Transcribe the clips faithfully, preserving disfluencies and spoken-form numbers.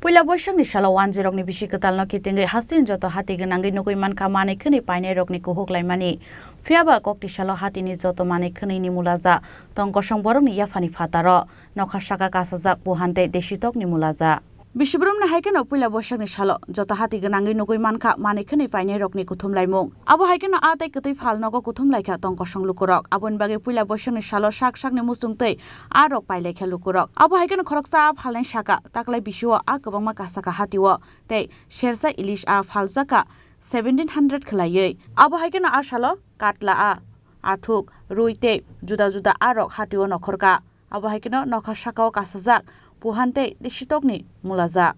Puila boisakni salo wanjwirokni bisi kwtalno kitingwi hasteni joto hati gwnangwi nugwi mankha manwi khwnwi painairokni kuhuk laimani. Phiyaba kokti salo hatini joto manwi khwnwini mulaja tong kosong borokni yaphani phataro. Nokha saka kasajak buhan tei desitokni mulaja. Bisibrumni hai kheno puila boisakni salo joto hati gwnangwi nugwi mankha manwi khwnwi painairokni kuthum laimung. Abo hai kheno a tei kwtwi phal nogo kuthum laikha tong kosong lukurok. Aboni bagwi puila boisakni salo sak sakni muchung tei a rok pai laikha lukurok. Abo hai kheno khoroksa a phalnai saka taklai bisio a kwbangma kasaka hatio tei sersa ilis a phaljakha seventeen hundred khwlaiwi. Abo hai kheno a salo katla a, athuk, rwi tei juda juda a rok hatio nokhorkha. Abo hai kheno nokha sakao kasajak buhan tei desitokni mulaja.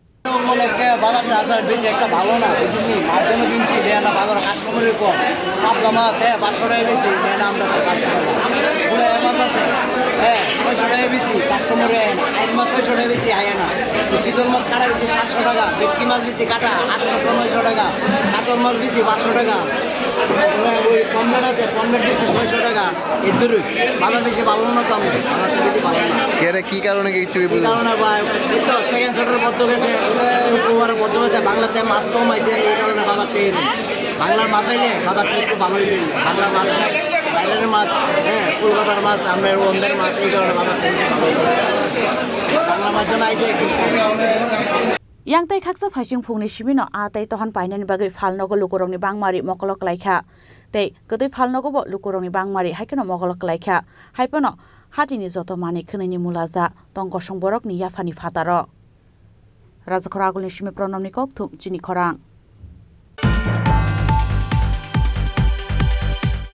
মনে হচ্ছে বাজারটা আসার বেশি একটা ভালো না, বুঝলি? মাঝখানে কিনছি যে না বাজার কাস্টমারের কম, পাবদা মাছ, হ্যাঁ, পাঁচশো টাকা বেশি, যে না আমরা তো পাঁচশো টাকা। পুরো এক মাছ আছে, হ্যাঁ, ছয়শো টাকা বেশি, কাস্টমারে আয় না। আইন মাছ ছয়শো টাকা বেশি, আয় না। শীতল মাছ কাটা বেশি সাতশো টাকা, ভেটকি মাছ বেশি কাটা আটশো টাকা, নয়শো টাকা, কাতল মাছ বেশি পাঁচশো টাকা। ওই পমফ্রেট আছে, পমফ্রেট বেশি ছয়শো টাকা। এদুরই বাজার বেশি ভালো না তো আমরা, বাজার তো বেশি ভালো না। কেরে কি কারণে কিছু কি এই বুঝ- কারণে ভাই, এই তো সেকেন্ড শর্টের বন্ধ গেছে, শুক্রবারে বন্ধ গেছে, বাংলাতে মাছ কম আইছে, এই কারণে বাজার পেয়ে নেই। বাংলার মাছ আইলে বাজারটা একটু ভালোই পেয়ে যায়। বাংলার মাছ নাই, বাইরের মাছ, হ্যাঁ, কলকাতার মাছ, আমরা অন্যের মাছ, এই কারণে বাজারটা একটু ভালো হয়ে যায়। বাংলা মাছ যেন আইছে একটু কম। Yang tei khaksa phaising phungni simino a tei tohan painani bagwi phalnogo lukurokni bangmari mokolo klaikha. Tei kwtwi phalnogobo lukurokni bangmari hai kheno mokolo klaikha. Hai phano hatini joto manwi khwnwini mulaja tong kosong borokni yaphani phataro. Rajakhor agulni simi Pranamni kokthum chini khorang.